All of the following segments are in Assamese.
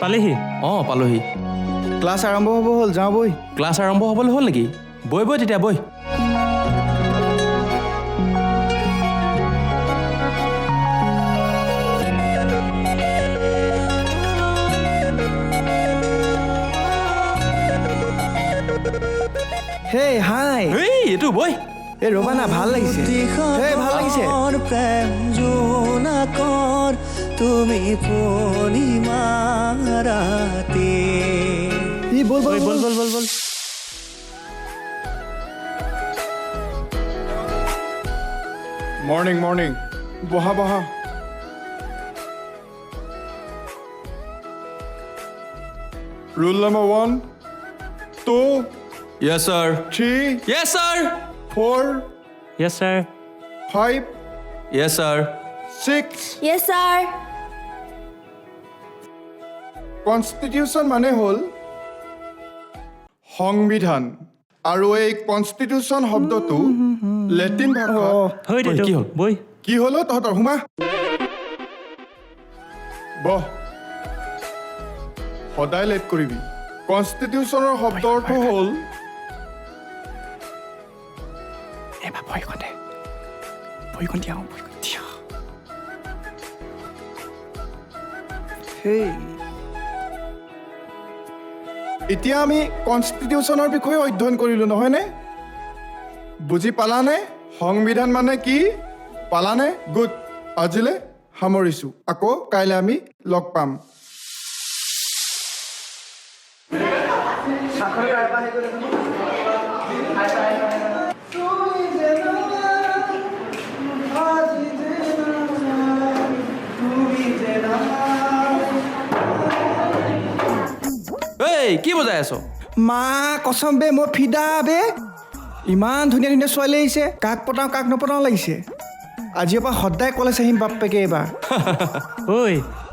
পালেহি। অঁ, পালোহি। ক্লাছ আৰম্ভ হ'ব হ'ল, যাওঁ বৈ। ক্লাছ আৰম্ভ হ'বলৈ হ'ল নেকি? বৈ বৈ তেতিয়া বৈ। হেই হাই, এই এইটো বৈ। এই ৰ'বা না, ভাল লাগিছে। হেই ভাল লাগিছে। প্ৰেম জোনাকৰ তুমি পূৰ্ণিমা ৰাতি। ই বল বল ঐ বল বল বল বল। মৰ্ণিং মৰ্ণিং, বহা বহা। Roll number 1, 2, yes sir. 3, yes sir. 4, yes sir. 5, yes sir. 6। Yes sir. Constitution মানে হ'ল সংবিধান, আৰু এই কনষ্টিটিউশ্যন শব্দটো লেটিন ভাষাত হৈ দে, কি হ'ল? বৈ। কি হ'ল অ তহঁতৰ? সোমা, বহ। সদায় লেট কৰিবি। কনষ্টিটিউশ্যনৰ শব্দ অৰ্থ হ'ল এবাৰ ভৰিখন দে, ভৰিখন দিয়া, ভৰিখন দিয়া। হেই এতিয়া আমি কনষ্টিটিউশ্যনৰ বিষয়ে অধ্যয়ন কৰিলোঁ নহয়নে? বুজি পালানে সংবিধান মানে কি? পালানে? গুড। আজিলৈ সামৰিছোঁ, আকৌ কাইলৈ আমি লগ পাম। এই কি বজাই আছ? মা কচম বে, মই ফিদা বে। ইমান ধুনীয়া ধুনীয়া ছোৱালী আহিছে, কাক পতাওঁ কাক নপতাওঁ লাগিছে। আজিৰ পৰা সদায় কলেজ আহিম বাপ্পেকে এইবাৰ। ঐ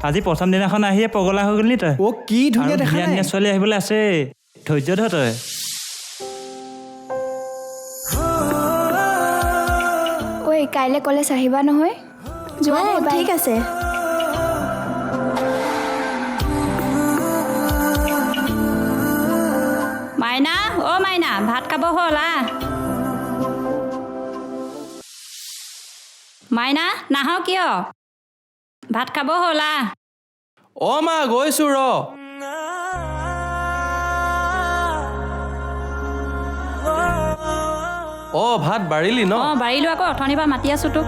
আজি প্ৰথম দিনাখন আহিয়ে পগলা হৈ গ'ল নি তই? অ' কি ধুনীয়া আৰু দেখা ধুনীয়া নাই? ধুনীয়া ছোৱালী আহিবলৈ আছে, ধৈৰ্য ধৰ তই। ঐ কাইলৈ কলেজ আহিবা নহয়? যোৱা দেই, বাই। ঠিক আছে। মাইনা, অ' মাইনা, ভাত খাব হ'ল আহ। মাইনা নাহ কিয়? ভাত খাব হ'ল আহ। অ' মা গৈছোঁ ৰ। অ' ভাত বাঢ়িলি ন? অঁ বাঢ়িলোঁ আকৌ, অথনিৰ পৰা মাতি আছোঁ তোক।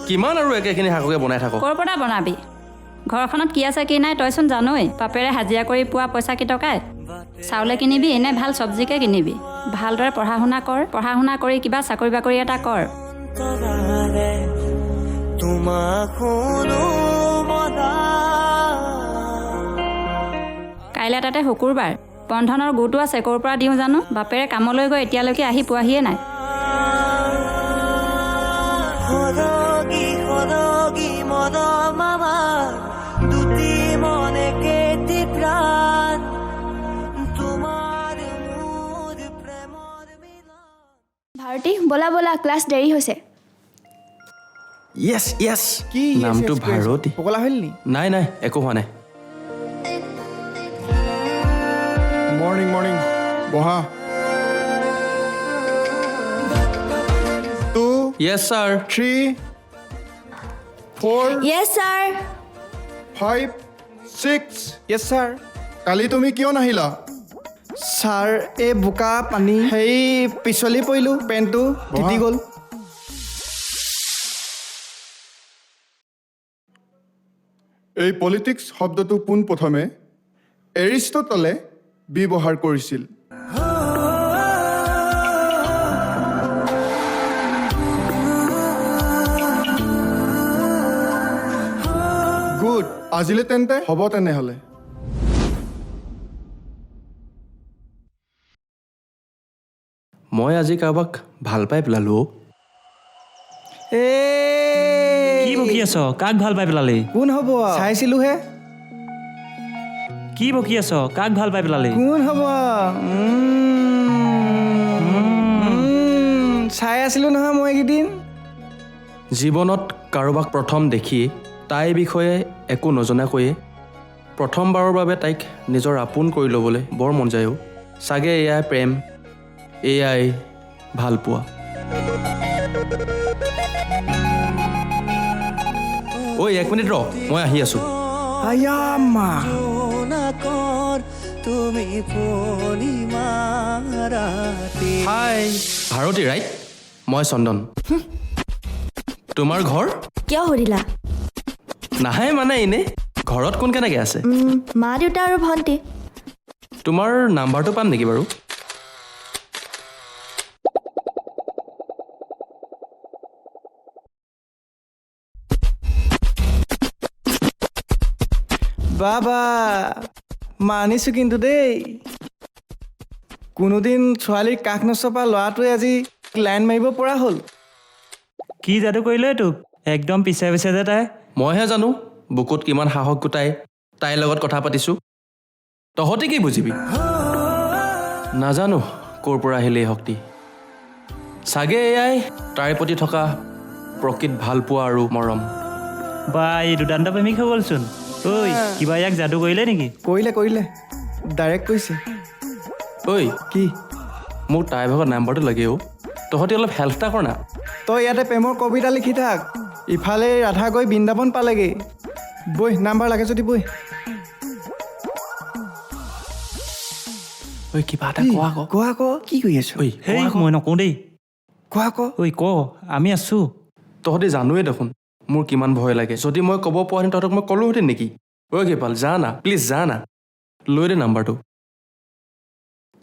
কিমান আৰু একেখিনি শাককে বনাই থাক। ক'ৰ পৰা বনাবি? ঘৰখনত কি আছে কি নাই তইচোন জানই। বাপেৰে হাজিৰা কৰি পোৱা পইচা কেইটকাই চাউলে কিনিবি নে ভাল চব্জিকে কিনিবি? ভালদৰে পঢ়া শুনা কৰ, পঢ়া শুনা কৰি কিবা চাকৰি বাকৰি এটা কৰ। কাইলৈ তাতে শুকুৰবাৰ, বন্ধনৰ গোটো আছে, ক'ৰ পৰা দিওঁ জানো? বাপেৰে কামলৈ গৈ এতিয়ালৈকে আহি পোৱাহিয়ে নাই। ভাৰতী ব'লা ব'লা, ক্লাছ দেৰি হৈছে। য়েছ য়েছ। কি yes, নামটো yes কৰি আছ? ভাৰতী। পগলা হ'ল নি? নাই নাই, একো হোৱা নাই। মৰ্ণিং মৰ্ণিং, বহা। 2, yes sir. 3, 4, yes sir. 5, 6। Yes sir. কালি তুমি কিয় নাহিলা? ছাৰ এই বোকা পানী, সেই পিছলি পৰিলোঁ, পেণ্টটো তিতি গ'ল। এই পলিটিক্স শব্দটো পোনপ্ৰথমে এৰিষ্টটলে ব্যৱহাৰ কৰিছিল। গুড, আজিলৈ তেন্তে হ'ব তেনেহ'লে। মই আজি কাৰোবাক ভাল পাই পেলালোঁ অ'। এই কি বকি আছ? কাক ভাল পাই পেলালি? কোন হ'ব? চাইছিলোহে। কি বকি আছ? কাক ভাল পাই পেলালি? কোন হ'ব? চাই আছিলোঁ নহয় মই এইকেইদিন। জীৱনত কাৰোবাক প্ৰথম দেখি তাইৰ বিষয়ে একো নজনাকৈয়ে প্ৰথমবাৰৰ বাবে তাইক নিজৰ আপোন কৰি ল'বলৈ বৰ মন যায় অ'। চাগে এয়াই প্ৰেম, এয়াই ভালপোৱা। ঐ এক মিনিট ৰ, মই আহি আছোঁ। আয়া মা, জোনাকৰ তুমি পূৰ্ণিমা ৰাতি। হাই ভাৰতী, ৰাইট? মই চন্দন। তোমাৰ ঘৰ? কিয় সুধিলা? নাহে মানে এনেই। ঘৰত কোন কেনেকৈ আছে? মা দেউতা আৰু ভণ্টি। তোমাৰ নাম্বাৰটো পাম নেকি বাৰু? বাবা মানিছোঁ কিন্তু দেই, কোনোদিন ছোৱালীৰ কাষ নচপা ল'ৰাটোৱে আজি লাইন মাৰিব পৰা হ'ল। কি যাদু কৰিলে তোক, একদম পিছে পিছে যে তাই। মইহে জানো বুকুত কিমান সাহস গোটাই তাইৰ লগত কথা পাতিছোঁ, তহঁতে কি বুজিবি? নাজানো ক'ৰ পৰা আহিলে এই শক্তি। চাগে এয়াই তাইৰ প্ৰতি থকা প্ৰকৃত ভালপোৱা আৰু মৰম। বা এই দুৰ্দান্ত প্ৰেমিক হৈ গ'লচোন। ঐ কিবা ইয়াক যাদু কৰিলে নেকি? কৰিলে কৰিলে, ডাইৰেক্ট কৈছে। ঐ কি? মোক তাইৰ ভাগৰ নাম্বাৰটো লাগে অ', তহঁতি অলপ হেল্প এটা কৰ না। তই ইয়াতে প্ৰেমৰ কবিতা লিখি থাক, ইফালে ৰাধা গৈ বৃন্দাবন পালেগৈ। বৈ, নাম্বাৰ লাগে যদি বৈ। ঐ কিবা এটা কোৱা আকৌ। কোৱা আকৌ, কি কৰি আছ? ঐ হেই মই নকওঁ দেই। কোৱা আকৌ। ঐ ক, আমি আছোঁ। তহঁতি জানোৱেই দেখোন মোৰ কিমান ভয় লাগে। যদি মই ক'ব পৰা তহঁতক মই ক'লোহেঁতেন নেকি? ঐ কৃপাল যা না, প্লিজ যা না, লৈ দে নাম্বাৰটো।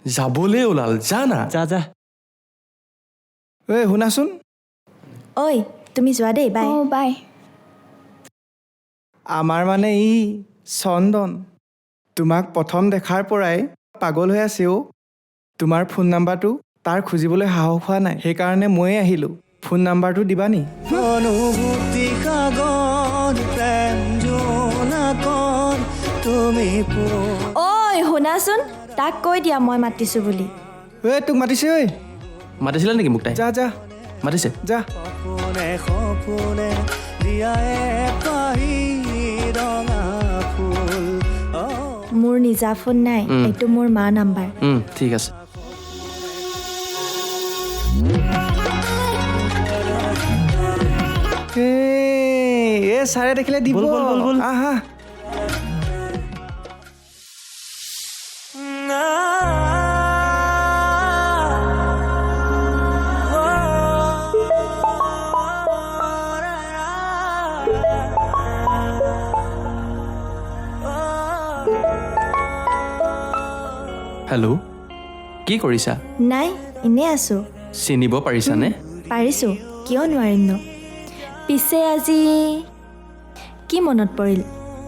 যাবলৈ ওলাল, যা না। যা যা। ঐ শুনাচোন। ঐ তুমি যোৱা দেই, বাই। অঁ বাই। আমাৰ মানে ই চন্দন তোমাক প্ৰথম দেখাৰ পৰাই পাগল হৈ আছে অ'। তোমাৰ ফোন নাম্বাৰটো তাৰ খুজিবলৈ সাহস হোৱা নাই, সেইকাৰণে ময়ে আহিলোঁ। ফোন নাম্বাৰটো দিবা নি? অনুভূতি সাগৰ প্ৰেম জোনাকৰ তুমি। ঐ শুনাচোন, তাক কৈ দিয়া মই মাতিছোঁ বুলি। ঐ তোক মাতিছে। ঐ মাতিছিলে নেকি মোক তাই? যা যা। মাতিছে। যা। সপোনে সপোনে দিয়া এপাহি ৰঙা ফুল। মোৰ নিজা ফোন নাই, এইটো মোৰ মাৰ নাম্বাৰ। ঠিক আছে। এই ছাৰে দেখিলে দিব। আহা। হেল্ল', কি কৰিছা? নাই, এনেই আছোঁ। চিনিব পাৰিছানে? পাৰিছোঁ, কিয় নোৱাৰিম নো। পিছে আজি কি মনত পৰিল?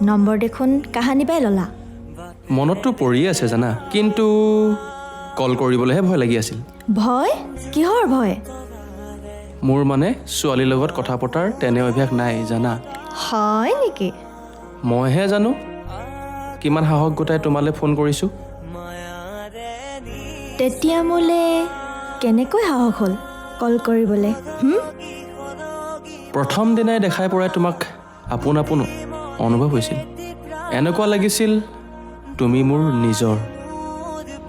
নম্বৰ দেখোন কাহানিবাই ল'লা। মনততো পৰিয়ে আছে জানা, কিন্তু কল কৰিবলৈহে ভয় লাগি আছিল। ভয়? কিহৰ ভয়? মোৰ মানে ছোৱালীৰ লগত কথা পতাৰ তেনে অভ্যাস নাই জানা। হয় নেকি? মইহে জানো কিমান সাহস গোটাই তোমালৈ ফোন কৰিছোঁ। তেতিয়া মোলৈ কেনেকৈ সাহস হ'ল কল কৰিবলৈ? প্ৰথম দিনাই দেখাই পৰাই তোমাক আপোন আপোন অনুভৱ হৈছিল। এনেকুৱা লাগিছিল তুমি মোৰ নিজৰ,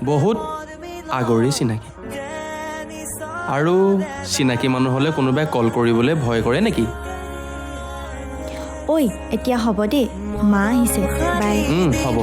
বহুত আগৰেই চিনাকি। আৰু চিনাকি মানুহ হ'লে কোনোবাই কল কৰিবলৈ ভয় কৰে নেকি? ঐ এতিয়া হ'ব দেই, মা আহিছে, বাই। হ'ব।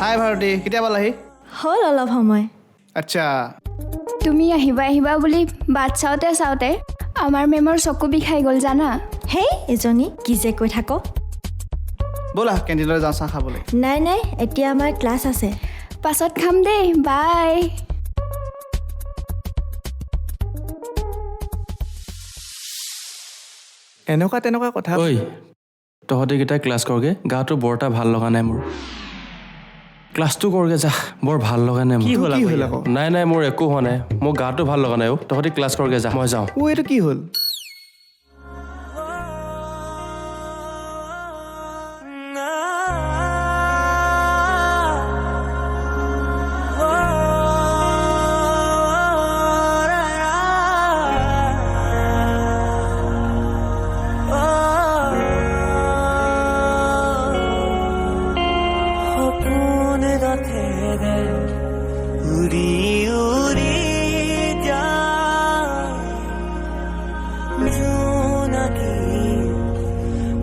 হাই ভাৰতী, কেতিয়া পালাহি? হ'ল অলপ সময়। আচ্ছা। তুমি আহিবা আহিবা বুলি বাট চাওঁতে চাওঁতে আমাৰ মেমৰ চকু বিষাই গ'ল জানা। হেই এজনী কি যে কৈ থাক। ব'লা কেণ্টিনলৈ যাওঁ চাহ খাবলৈ। নাই নাই, এতিয়া আমাৰ ক্লাছ আছে। পাছত খাম দেই, বাই। এনেকুৱা তেনেকুৱা কথা। ঐ তহঁতিকেইটা ক্লাছ কৰগে, গাটো বৰ এটা ভাল লগা নাই মোৰ। ক্লাছটো কৰগে যা, বৰ ভাল লগা নাই কি মোৰ। হ'ল কি আকৌ হ'ল ইয়াৰ? আকৌ? নাই নাই, মোৰ একো হোৱা নাই, মোৰ গাটো ভাল লগা নাই অ'। তহঁতি ক্লাছ কৰগে যা, মই যাওঁ। অ' এইটো কি হ'ল? সপোন ৰথেৰে উৰি উৰি যায় জোনাকী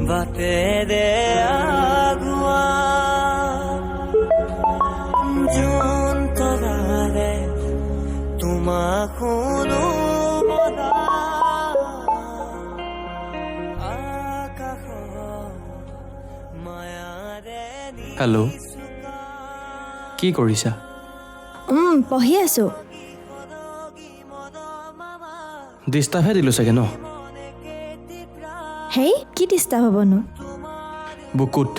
বাটেৰে আগুৱা, জোন তৰাৰে তোমাক শুনো মদা আকাশৰ মায়াৰে। হেল্ল', কি কৰিছা? পঢ়ি আছোঁ। ডিষ্টাৰ্বহে দিলোঁ চাগে ন? হেই, কি ডিষ্টাৰ্ব হ'বনো? বুকুত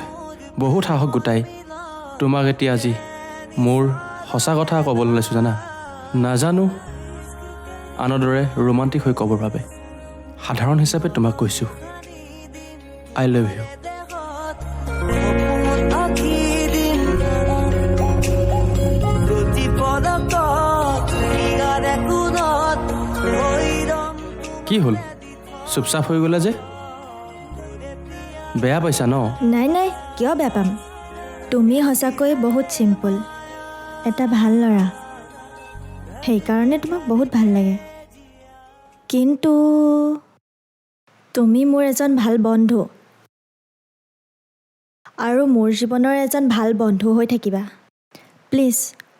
বহুত সাহস গোটাই তোমাক এতিয়া আজি মোৰ সঁচা কথা ক'বলৈ ওলাইছোঁ জানা। নাজানো আনৰ দৰে ৰোমান্টিক হৈ ক'বৰ বাবে, সাধাৰণ হিচাপে তোমাক কৈছোঁ, I love you. আঁকি দিম প্ৰতি পদকত হিয়াৰে কোণত ৰৈ ৰম। কি হ'ল, চুপচাপ হৈ গ'লা যে? বেয়া পাইছা ন? নাই নাই, কিয় বেয়া পাম? তুমি সঁচাকৈ বহুত চিম্পল, এটা ভাল ল'ৰা, সেইকাৰণে তোমাক বহুত ভাল লাগে। কিন্তু তুমি মোৰ এজন ভাল বন্ধু আৰু মোৰ জীৱনৰ এজন ভাল বন্ধু হৈ থাকিবা। প্লিজ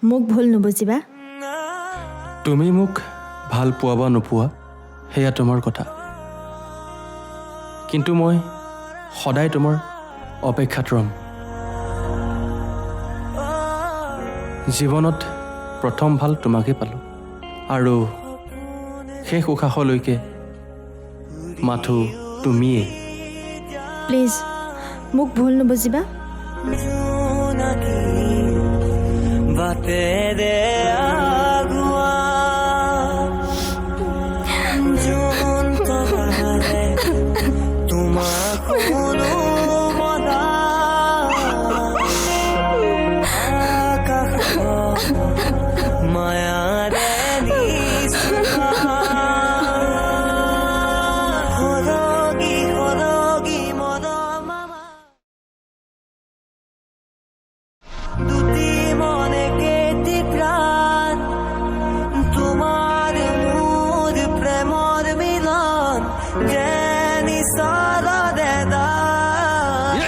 মোক ভুল নুবুজিবা। তুমি মোক ভাল পোৱা বা নোপোৱা সেয়া তোমাৰ কথা, কিন্তু মই সদায় তোমাৰ অপেক্ষাত ৰ'ম। জীৱনত প্ৰথম ভাল তোমাকেই পালোঁ আৰু শেষ উশাহলৈকে মাথো তুমিয়েই। প্লিজ মোক ভুল নুবুজিবা। জোনাকী বাটেৰে আগুৱা জোন তৰাৰে তোমাক শুনো মদা আকাশৰ মায়াৰে নিচুকা সৰগি সৰগি মৰম দুটি মনে কেটি প্ৰাণ, তোমাৰ মোৰ প্ৰেমৰ মিলন যেন ঈশ্বৰৰে দান।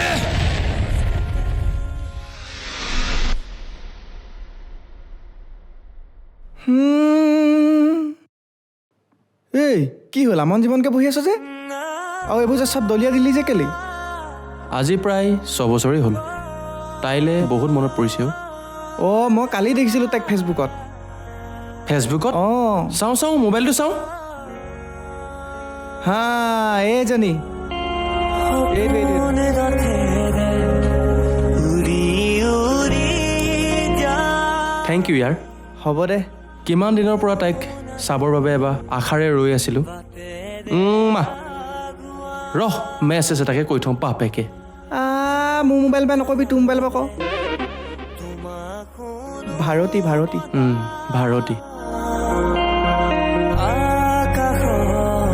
এই কি হ'ল, আমন জীৱনকে বহি আছ যে? আৰু এইবোৰ যে চব দলিয়া দিলি যে কেলে? আজি প্ৰায় 6 বছৰেই হ'ল, তাইলৈ বহুত মনত পৰিছে অ'। অ' মই কালি দেখিছিলোঁ তাইক ফেচবুকত। ফেচবুকত? অঁ। চাওঁ চাওঁ, মোবাইলটো চাওঁ। হা, এইজনী, এইটো এইটো এইটো। সপোন ৰথেৰে উৰি উৰি যায়। Thank U ইয়াৰ। হ'ব দে। কিমান দিনৰ পৰা তাইক চাবৰ বাবে এবাৰ আশাৰে ৰৈ আছিলোঁ। মা ৰহ, মেছেজ এটাকে কৈ থওঁ বাপেকে। মোৰ মোবাইল পৰা নকবি, তোৰ মোবাইল পৰা ক। ভাৰতী, ভাৰতী। ভাৰতী। আকাশৰ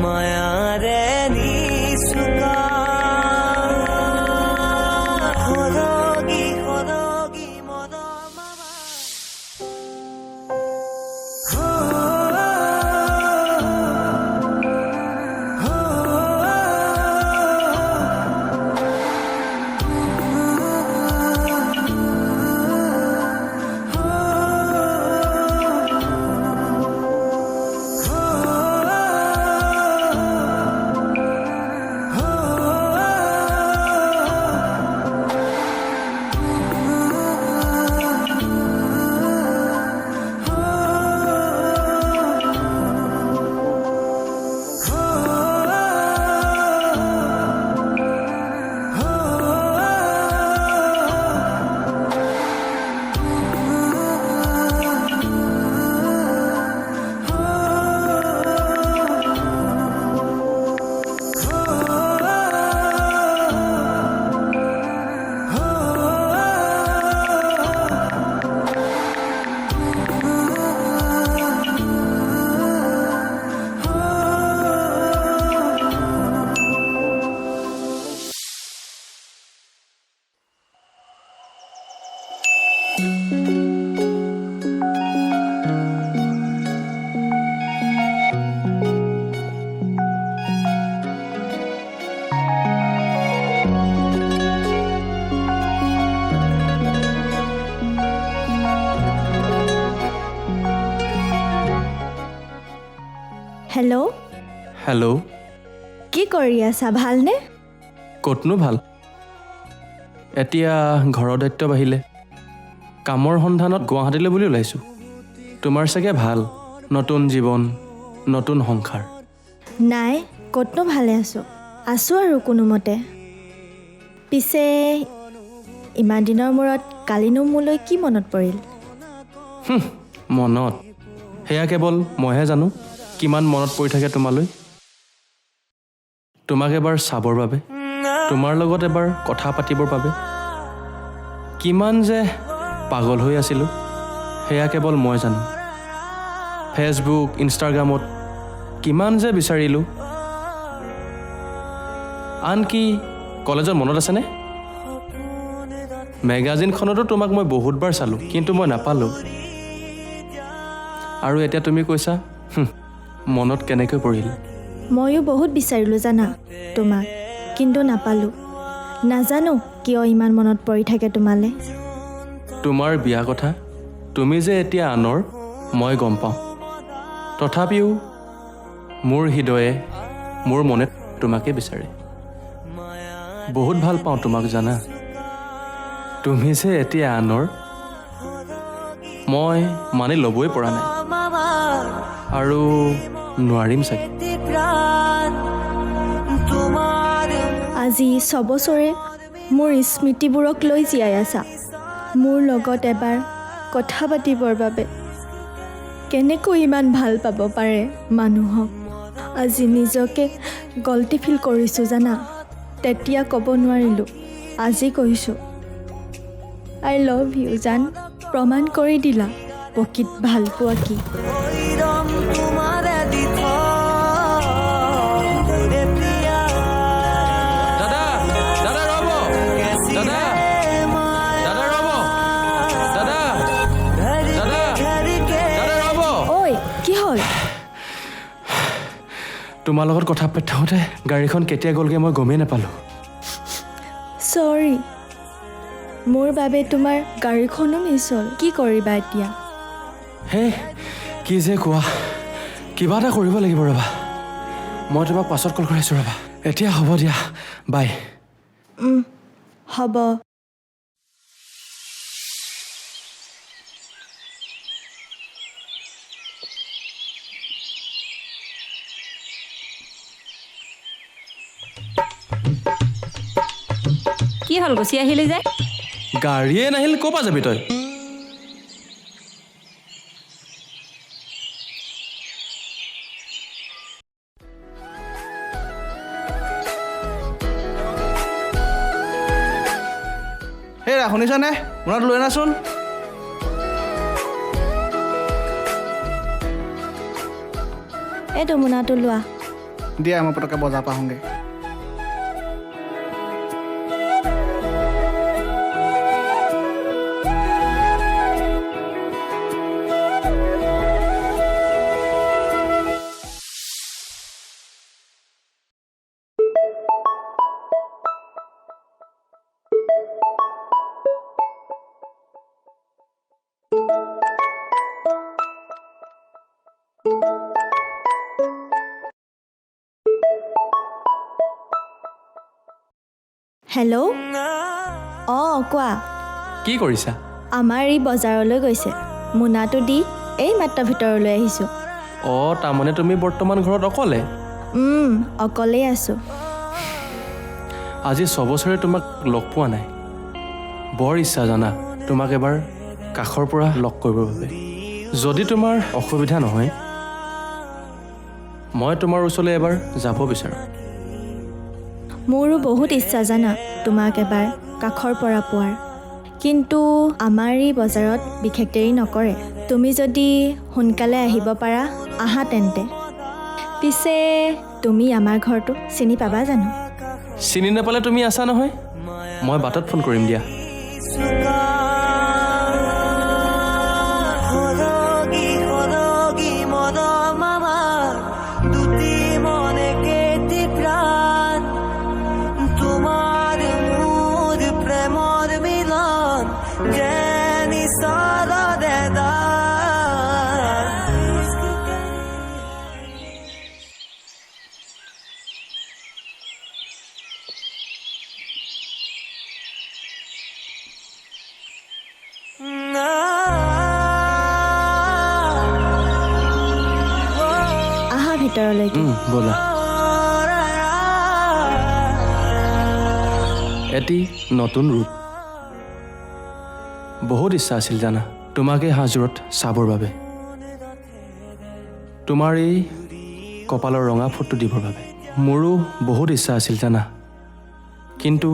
মায়াৰে নিচুকা সৰগি সৰগি মৰম। হেল্ল'। হেল্ল'। কি কৰি আছা, ভালনে? ক'তনো ভাল, এতিয়া ঘৰৰ দায়িত্ব বাঢ়িলে, কামৰ সন্ধানত গুৱাহাটীলৈ বুলি ওলাইছোঁ। তোমাৰ চাগে ভাল, নতুন জীৱন নতুন সংসাৰ। নাই, ক'তনো ভালে আছোঁ, আছোঁ আৰু কোনোমতে। পিছে ইমান দিনৰ মূৰত কালিনো মোলৈ কি মনত পৰিল? মনত সেয়া কেৱল মইহে জানো কিমান মনত পৰি থাকে তোমালৈ। তোমাক এবাৰ চাবৰ বাবে, তোমাৰ লগত এবাৰ কথা পাতিবৰ বাবে কিমান যে পাগল হৈ আছিলোঁ সেয়া কেৱল মই জানো। ফেচবুক ইনষ্টাগ্ৰামত কিমান যে বিচাৰিলোঁ, আনকি কলেজত মনত আছেনে মেগাজিনখনতো তোমাক মই বহুতবাৰ চালোঁ, কিন্তু মই নাপালোঁ। আৰু এতিয়া তুমি কৈছা, মনত কেনেকৈ পৰিল? ময়ো বহুত বিচাৰিলোঁ জানা তোমাক, কিন্তু নাপালোঁ। নাজানো কিয় ইমান মনত পৰি থাকে তোমালৈ। তোমাৰ বিয়া কথা, তুমি যে এতিয়া আনৰ মই গম পাওঁ, তথাপিও মোৰ হৃদয়ে মোৰ মনে তোমাকে বিচাৰে। বহুত ভাল পাওঁ তোমাক জানা। তুমি যে এতিয়া আনৰ মই মানি ল'বই পৰা নাই, আৰু নোৱাৰিম চাগে। আজি ছবছৰে মোৰ স্মৃতিবোৰক লৈ জীয়াই আছা। মোৰ লগত এবাৰ কথা পাতিবৰ বাবে কেনেকৈ ইমান ভাল পাব পাৰে মানুহক? আজি নিজকে গল্টি ফিল কৰিছোঁ জানা। তেতিয়া ক'ব নোৱাৰিলোঁ, আজি কৈছোঁ। I love you জান। প্ৰমাণ কৰি দিলা প্ৰকৃত ভাল পোৱা কি। তোমাৰ লগত কথা পাতি থাকোঁতে গাড়ীখন কেতিয়া গ'লগৈ মই গমেই নাপালোঁ। চৰি, মোৰ বাবে তোমাৰ গাড়ীখনো মিছ হ'ল। কি কৰিবা এতিয়া? হে, কি যে কোৱা, কিবা এটা কৰিব লাগিব ৰ'বা। মই তোমাক পাছত কল কৰি আছোঁ ৰ'বা। এতিয়া হ'ব দিয়া, বাই। হ'ব। কি হ'ল, গুচি আহিলি যে? গাড়ীয়ে নাহিল, ক'ৰ পৰা যাবি তই? হেৰা শুনিছানে? মনত লৈ আনাচোন। এইটো মোনাটো লোৱা। দিয়া, মই পটককৈ বজাৰ পৰা আহোঁগৈ। হেল্ল'। অঁ কোৱা। কি কৰিছা? আমাৰ এই বজাৰলৈ গৈছে, মোনাটো দি এই মাত্ৰ ভিতৰলৈ আহিছোঁ। অঁ, তাৰমানে তুমি বৰ্তমান ঘৰত অকলে? অকলেই আছোঁ। আজি ছবছৰে তোমাক লগ পোৱা নাই। বৰ ইচ্ছা জানা তোমাক এবাৰ কাষৰ পৰা লগ কৰিবৰ বাবে। যদি তোমাৰ অসুবিধা নহয়, মই তোমাৰ ওচৰলৈ এবাৰ যাব বিচাৰোঁ। মোৰো বহুত ইচ্ছা জানা তোমাক এবাৰ কাষৰ পৰা পোৱাৰ, কিন্তু আমাৰ এই বজাৰত বিশেষ দেৰি নকৰে। তুমি যদি সোনকালে আহিব পাৰা আহা তেন্তে। পিছে তুমি আমাৰ ঘৰটো চিনি পাবা জানো? চিনি নাপালে তুমি আছা নহয়, মই বাটত ফোন কৰিম দিয়া। ভিতৰলৈকে। ব'লা। এটি নতুন ৰূপ। বহুত ইচ্ছা আছিল জানা তোমাক এই সাজোৰত চাবৰ বাবে, তোমাৰ এই কপালৰ ৰঙা ফুটটো দিবৰ বাবে। মোৰো বহুত ইচ্ছা আছিল জানা, কিন্তু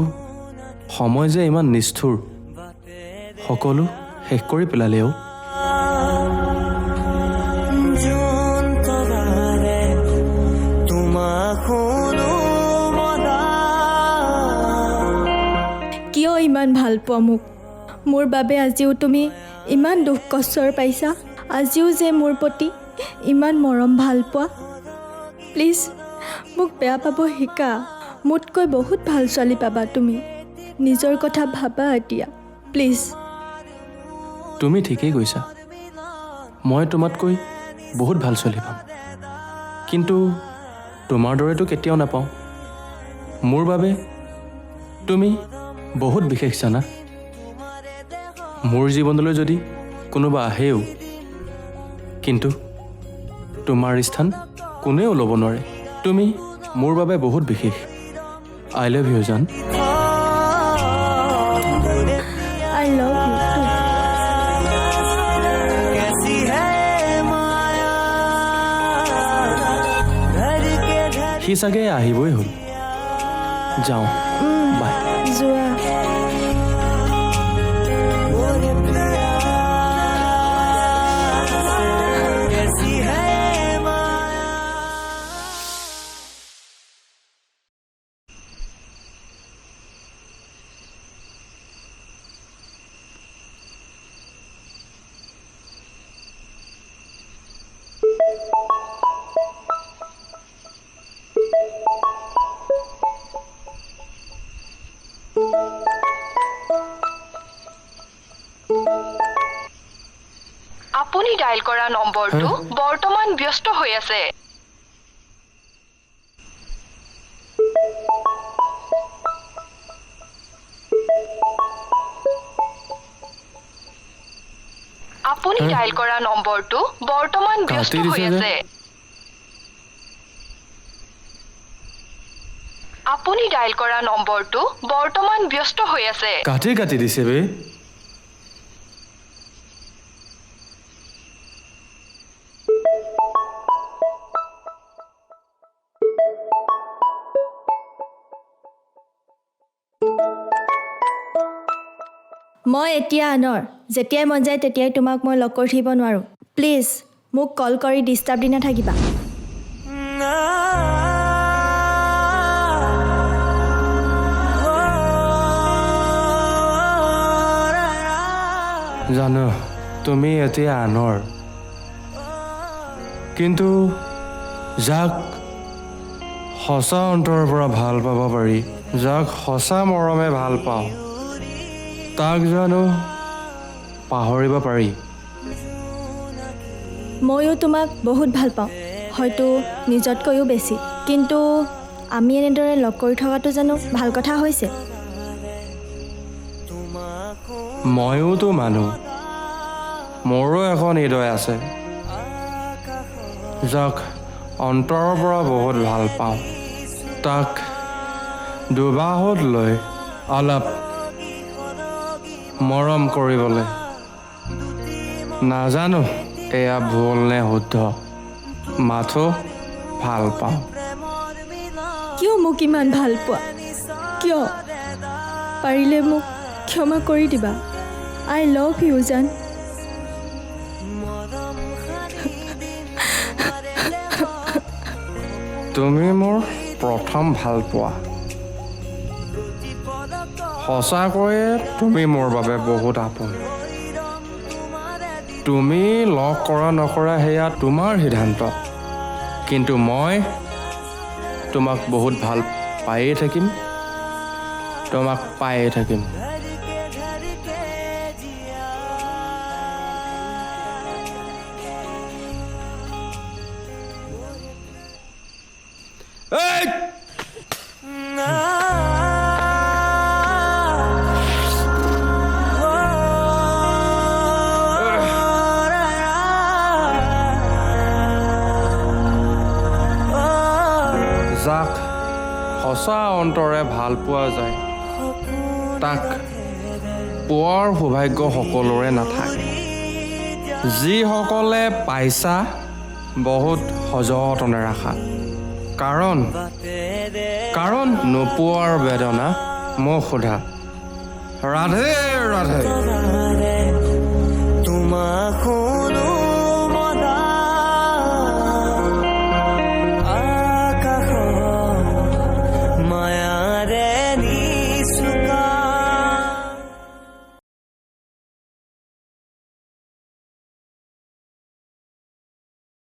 সময় যে ইমান নিষ্ঠুৰ, সকলো শেষ কৰি পেলালেও। কিয় ইমান ভাল পোৱা মোক? মোৰ বাবে আজিও তুমি ইমান দুখ কষ্টৰ পাইছা, আজিও যে মোৰ প্ৰতি ইমান মৰম ভাল পোৱা। প্লিজ মোক বেয়া পাব শিকা। মোতকৈ বহুত ভাল ছোৱালী পাবা তুমি। নিজৰ কথা ভাবা এতিয়া প্লিজ। তুমি ঠিকেই কৈছা, মই তোমাতকৈ বহুত ভাল ছোৱালী পাম, কিন্তু তোমাৰ দৰেতো কেতিয়াও নাপাওঁ। মোৰ বাবে তুমি বহুত বিশেষ জানা। মোৰ জীৱনলৈ যদি কোনোবা আহেও, কিন্তু তোমাৰ স্থান কোনেও ল'ব নোৱাৰে। তুমি মোৰ বাবে বহুত বিশেষ। I love you জান। I love you too. সি চাগে আহিবই হ'ল। যাওঁ, বাই। যোৱা। আপুনি ডায়েল কৰা নম্বৰটো বৰ্তমান ব্যস্ত হৈ আছে। আপুনি ডায়েল কৰা নম্বৰটো বৰ্তমান ব্যস্ত হৈ আছে। আপুনি ডায়েল কৰা নম্বৰটো বৰ্তমান ব্যস্ত হৈ আছে। কাটি কাটি দিছে বে। মই এতিয়া আনৰ, যেতিয়াই মন যায় তেতিয়াই তোমাক মই লগ কৰি থাকিব নোৱাৰোঁ। প্লিজ মোক কল কৰি ডিষ্টাৰ্ব দি নাথাকিবা। জানো তুমি এতিয়া আনৰ, কিন্তু যাক সঁচা অন্তৰৰ পৰা ভাল পাব পাৰি, যাক সঁচা মৰমে ভাল পাওঁ, তাক জানো পাহৰিব পাৰি? ময়ো তোমাক বহুত ভাল পাওঁ, হয়তো নিজতকৈও বেছি। কিন্তু আমি এনেদৰে লগ কৰি থকাটো জানো ভাল কথা হৈছে? ময়োতো মানুহ, মোৰো এখন হৃদয় আছে, যাক অন্তৰৰ পৰা বহুত ভাল পাওঁ। তাক দুবাহুত লৈ অলপ মৰম কৰিবলৈ নাজানো এয়া ভুল নে শুদ্ধ, মাথো ভাল পাওঁ। কিয় মোক ইমান ভাল পোৱা? কিয়? পাৰিলে মোক ক্ষমা কৰি দিবা। I love you জান। তুমি মোৰ প্ৰথম ভাল পোৱা। সঁচাকৈয়ে তুমি মোৰ বাবে বহুত আপোন। তুমি লগ কৰা নকৰা সেয়া তোমাৰ সিদ্ধান্ত, কিন্তু মই তোমাক বহুত ভাল পায়েই থাকিম, তোমাক পায়েই থাকিম। সঁচা অন্তৰে ভাল পোৱা যায়, তাক পোৱাৰ সৌভাগ্য সকলোৰে নাথাকে। যিসকলে পাইছা, বহুত সযতনে ৰাখা, কাৰণ নোপোৱাৰ বেদনা মোক সোধা। ৰাধে ৰাধে। তোমাক।